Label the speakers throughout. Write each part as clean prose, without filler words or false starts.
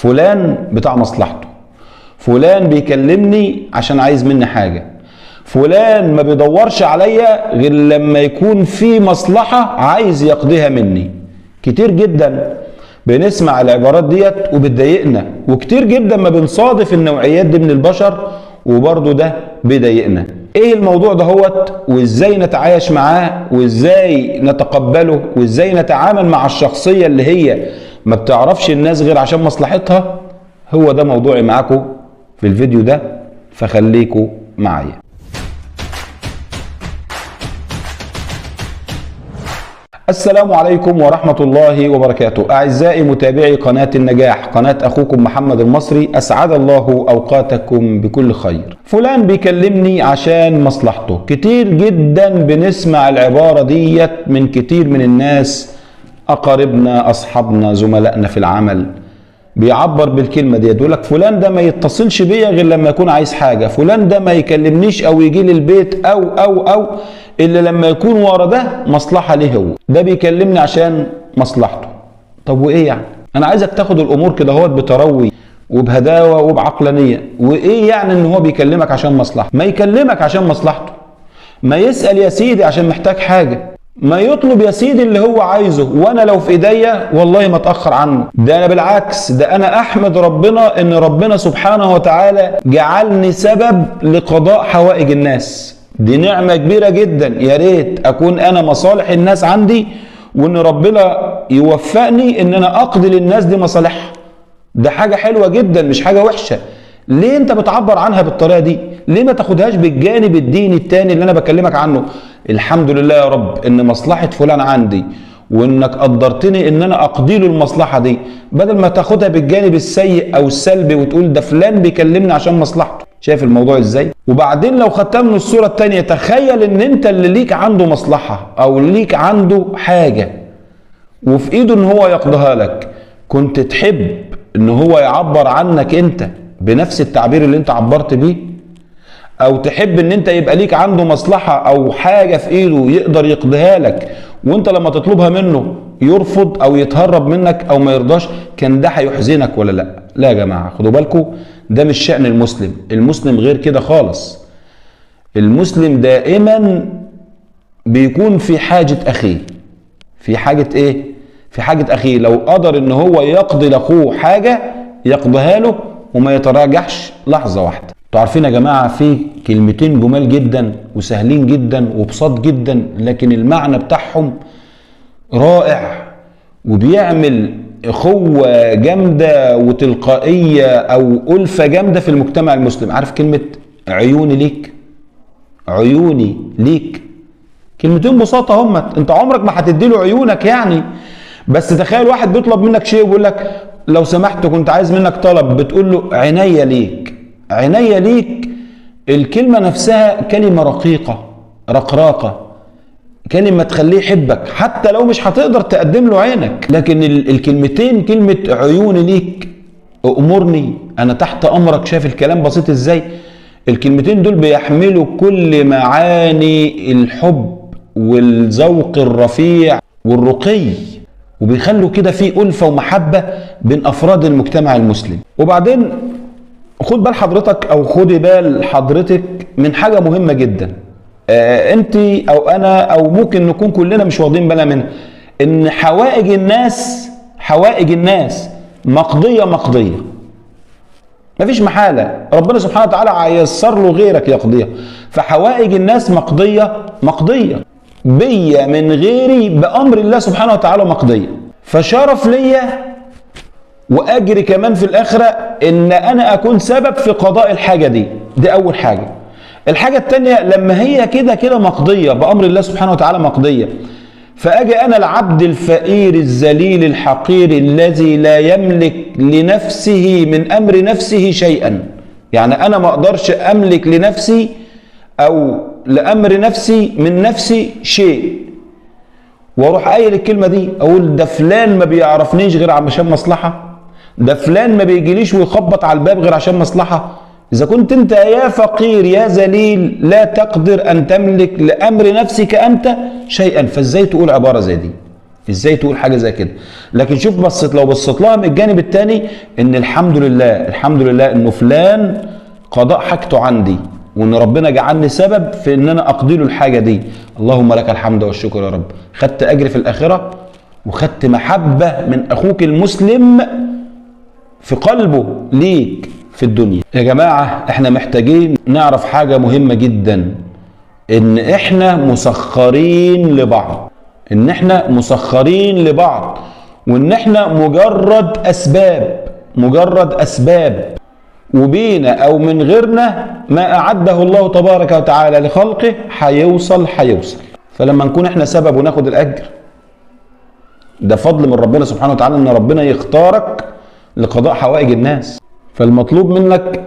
Speaker 1: فلان بتاع مصلحته، فلان بيكلمني عشان عايز مني حاجة، فلان ما بيدورش عليا غير لما يكون في مصلحة عايز يقضيها مني. كتير جدا بنسمع العبارات ديت وبتضايقنا، وكتير جدا ما بنصادف النوعيات دي من البشر وبرضه ده بيضايقنا. ايه الموضوع ده هوت، وازاي نتعايش معاه، وازاي نتقبله، وازاي نتعامل مع الشخصية اللي هي ما بتعرفش الناس غير عشان مصلحتها؟ هو ده موضوعي معاكم في الفيديو ده، فخليكم معايا. السلام عليكم ورحمة الله وبركاته. أعزائي متابعي قناة النجاح، قناة أخوكم محمد المصري، أسعد الله أوقاتكم بكل خير. فلان بيكلمني عشان مصلحته. كتير جدا بنسمع العبارة ديت من كتير من الناس، أقاربنا، أصحابنا، زملائنا في العمل، بيعبر بالكلمة ديت، يقول لك فلان ده ما يتصلش بيا غير لما يكون عايز حاجة، فلان ده ما يكلمنيش أو يجي لي البيت أو أو أو إلا لما يكون ورا ده مصلحة ليه، هو ده بيكلمني عشان مصلحته. طب وإيه يعني؟ أنا عايزك تاخد الأمور كده هوت بتروي وبهداوة وبعقلانية. وإيه يعني إن هو بيكلمك عشان مصلحته؟ ما يكلمك عشان مصلحته، ما يسأل يا سيدي عشان محتاج حاجة، ما يطلب يا سيدي اللي هو عايزه، وانا لو في ايديا والله ما اتاخر عنه. ده انا بالعكس، ده انا احمد ربنا ان ربنا سبحانه وتعالى جعلني سبب لقضاء حوائج الناس. دي نعمة كبيرة جدا، يا ريت اكون انا مصالح الناس عندي وان ربنا يوفقني ان انا اقضي للناس دي مصالحها. ده حاجة حلوة جدا، مش حاجة وحشة. ليه انت بتعبر عنها بالطريقة دي؟ ليه ما تاخدهاش بالجانب الديني التاني اللي انا بكلمك عنه؟ الحمد لله يا رب ان مصلحة فلان عندي، وانك قدرتني ان انا اقضي له المصلحة دي، بدل ما تاخدها بالجانب السيء او السلبي وتقول ده فلان بيكلمني عشان مصلحته. شايف الموضوع ازاي؟ وبعدين لو خدتها من الصورة التانية، تخيل ان انت اللي ليك عنده مصلحة او ليك عنده حاجة وفي ايده ان هو يقضيها لك، كنت تحب ان هو يعبر عنك انت بنفس التعبير اللي انت عبرت بيه؟ او تحب ان انت يبقى ليك عنده مصلحة او حاجة في ايده يقدر يقضيها لك، وانت لما تطلبها منه يرفض او يتهرب منك او ما يرضاش؟ كان ده هيحزنك ولا لا؟ لا يا جماعة، خدوا بالكم، ده مش شأن المسلم. المسلم غير كده خالص. المسلم دائما بيكون في حاجة اخيه. في حاجة ايه؟ في حاجة اخيه. لو قدر ان هو يقضي لاخوه حاجة يقضيها له وما يتراجعش لحظة واحدة. انتوا عارفين يا جماعة في كلمتين جمال جدا وسهلين جدا وبساط جدا، لكن المعنى بتاعهم رائع وبيعمل اخوة جامدة وتلقائية او ألفة جامدة في المجتمع المسلم. عارف كلمة عيوني ليك؟ عيوني ليك، كلمتين بساطة هم، انت عمرك ما هتديله عيونك يعني، بس تخيل واحد بيطلب منك شيء ويقول لك لو سمحت كنت عايز منك طلب، بتقول له عينيا ليك. عينيا ليك، الكلمة نفسها كلمة رقيقة رقراقة، كلمة تخليه يحبك حتى لو مش هتقدر تقدم له عينك. لكن الكلمتين، كلمة عيوني ليك، أمرني، أنا تحت أمرك، شايف الكلام بسيط إزاي؟ الكلمتين دول بيحملوا كل معاني الحب والذوق الرفيع والرقي، وبيخلوا كده في ألفة ومحبة بين أفراد المجتمع المسلم. وبعدين خد بال حضرتك أو خدي بال حضرتك من حاجة مهمة جدا، أنت أو أنا أو ممكن نكون كلنا مش واخدين بالنا منها، إن حوائج الناس، حوائج الناس مقضية مقضية، مفيش محالة، ربنا سبحانه وتعالى هيسر له غيرك يقضيها. فحوائج الناس مقضية مقضية، بيا من غيري بأمر الله سبحانه وتعالى مقضية. فشرف ليا وأجري كمان في الآخرة إن أنا أكون سبب في قضاء الحاجة دي. دي أول حاجة. الحاجة التانية، لما هي كده كده مقضية بأمر الله سبحانه وتعالى مقضية، فأجي أنا العبد الفقير الذليل الحقير الذي لا يملك لنفسه من أمر نفسه شيئا، يعني أنا ما أقدرش أملك لنفسي أو لأمر نفسي من نفسي شيء، واروح قايل الكلمة دي، اقول ده فلان ما بيعرفنيش غير عشان مصلحة، ده فلان ما بيجيليش ويخبط على الباب غير عشان مصلحة. اذا كنت انت يا فقير يا ذليل لا تقدر ان تملك لامر نفسك انت شيئا، فازاي تقول عبارة زي دي؟ ازاي تقول حاجة زي كده؟ لكن شوف، بصيت لو بصيت لها من الجانب الثاني، ان الحمد لله، الحمد لله انه فلان قضاء حاجته عندي، وان ربنا جعلني سبب في ان انا اقضي له الحاجة دي. اللهم لك الحمد والشكر يا رب. خدت اجر في الاخرة، وخدت محبة من اخوك المسلم في قلبه ليك في الدنيا. يا جماعة احنا محتاجين نعرف حاجة مهمة جدا، ان احنا مسخرين لبعض، ان احنا مسخرين لبعض، وان احنا مجرد اسباب، مجرد اسباب، وبينا او من غيرنا ما اعده الله تبارك وتعالى لخلقه هيوصل، هيوصل. فلما نكون احنا سبب وناخد الاجر، ده فضل من ربنا سبحانه وتعالى ان ربنا يختارك لقضاء حوائج الناس. فالمطلوب منك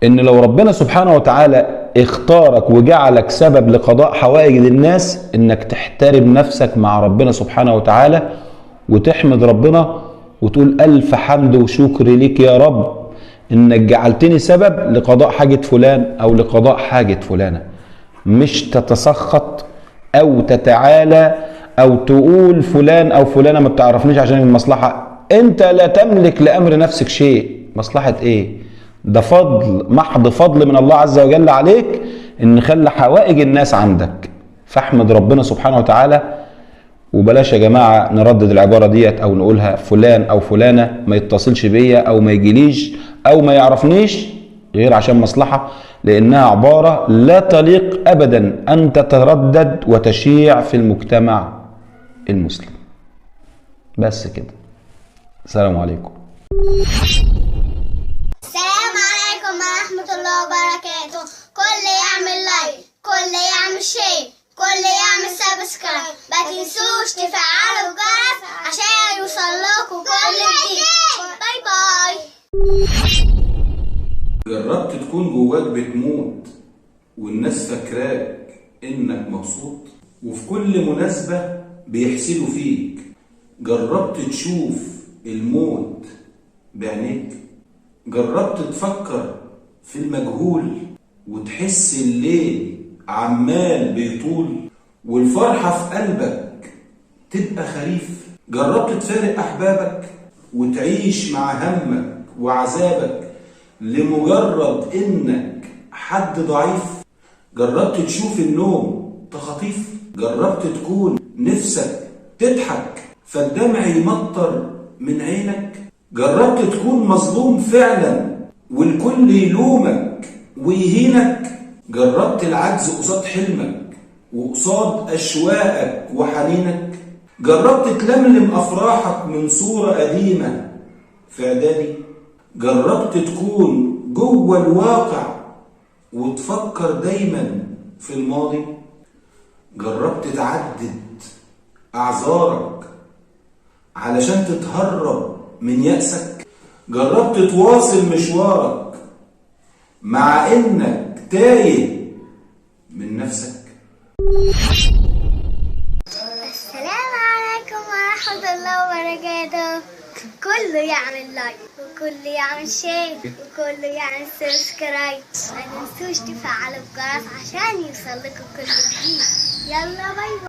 Speaker 1: ان لو ربنا سبحانه وتعالى اختارك وجعلك سبب لقضاء حوائج الناس، انك تحترم نفسك مع ربنا سبحانه وتعالى، وتحمد ربنا وتقول الف حمد وشكر ليك يا رب انك جعلتني سبب لقضاء حاجة فلان او لقضاء حاجة فلانة. مش تتسخط او تتعالى او تقول فلان او فلانة ما بتعرفنيش عشان المصلحة. انت لا تملك لامر نفسك شيء. مصلحة ايه؟ ده فضل، محض فضل من الله عز وجل عليك ان خلى حوائج الناس عندك. فاحمد ربنا سبحانه وتعالى. وبلاش يا جماعة نردد العبارة ديت او نقولها فلان او فلانة ما يتصلش بيا او ما يجيليش او ما يعرفنيش غير عشان مصلحة، لانها عبارة لا تليق ابدا ان تتردد وتشيع في المجتمع المسلم. بس كده، السلام عليكم.
Speaker 2: السلام عليكم ورحمة الله وبركاته. كل يعمل like، كل يعمل share، كل يعمل subscribe، ما تنسوش تفعلوا الجرس عشان يوصلكوا كل جديد. bye bye.
Speaker 1: جربت تكون جواك بتموت والناس فاكراك انك مبسوط، وفي كل مناسبة بيحسدوا فيك؟ جربت تشوف الموت بعينيك؟ جربت تفكر في المجهول وتحس الليل عمال بيطول والفرحة في قلبك تبقى خريف؟ جربت تفارق أحبابك وتعيش مع همك وعذابك لمجرد إنك حد ضعيف؟ جربت تشوف النوم تخطيف؟ جربت تكون نفسك تضحك فالدمع يمطر من عينك؟ جربت تكون مظلوم فعلا والكل يلومك ويهينك؟ جربت العجز قصاد حلمك وقصاد أشواقك وحنينك؟ جربت تلملم أفراحك من صورة قديمة في إعدادي؟ جربت تكون جوه الواقع وتفكر دايما في الماضي؟ جربت تعدد أعذارك علشان تتهرب من يأسك؟ جربت تواصل مشوارك مع إنك تايه من نفسك؟
Speaker 2: السلام عليكم ورحمة الله وبركاته. كله يعمل like، وكله يعمل share، وكله يعمل subscribe، ما تنسوش تفعلوا الجرس عشان يوصلكوا كل جديد. يلا bye bye.